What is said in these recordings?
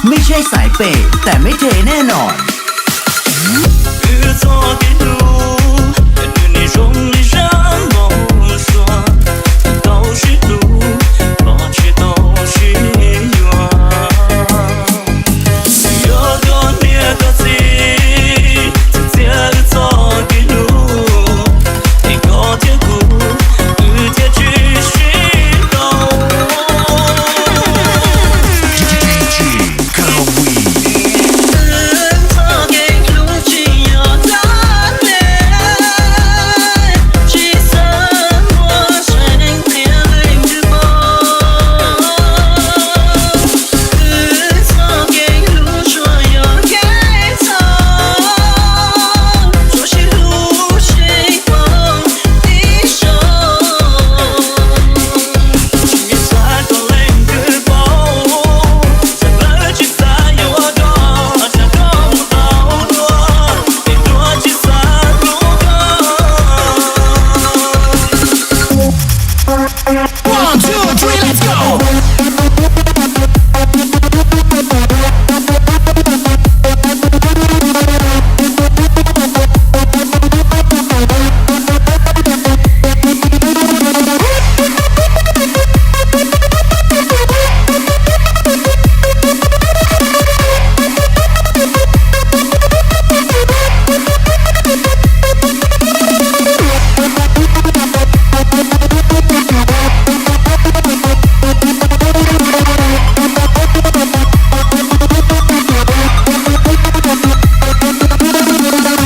ไม่ใช่สายเปย์แต่ไม่เทแน่นอน Wb txoj kev hlub, nws nim zoo li zaj npau suav, tau sib hlub los tsis tau sib yuav. Yog koj niam koj txiv txim txiaj wb txoj kev hlub, es koj thiab kuv, wb thiaj tsis sib tau. One, two, three, let's go!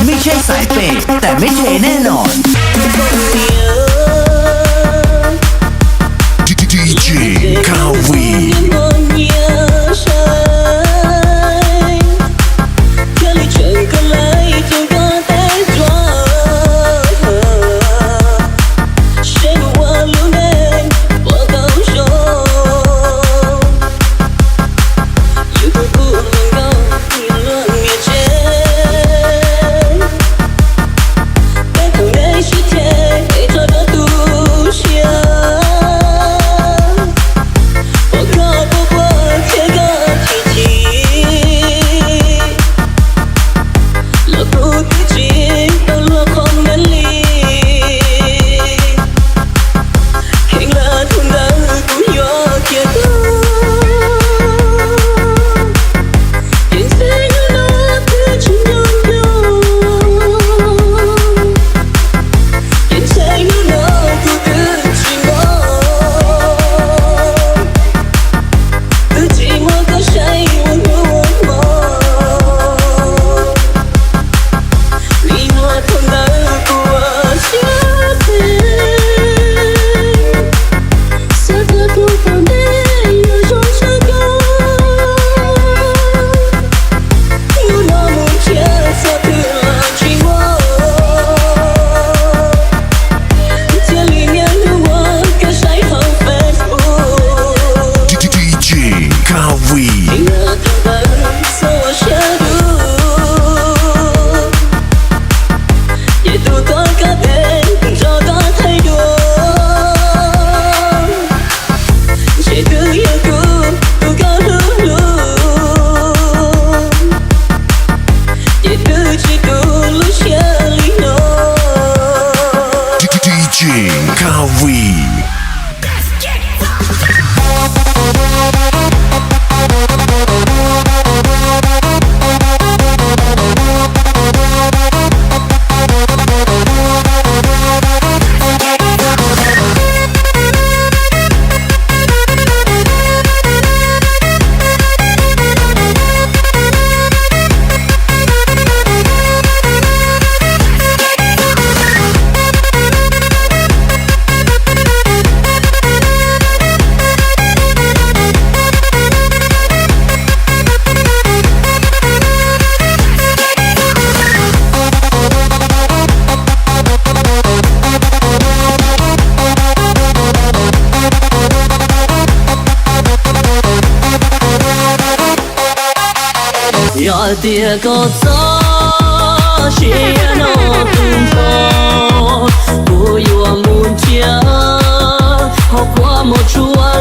Mej tsheb xaiv pem, tam mej tsheb nej no. D J Kawi. D J Kawi. D J Kawi. Yog tias koj txoj sia no tu nrho, kuv yuav mus nrhiav hauv kuab mus tshua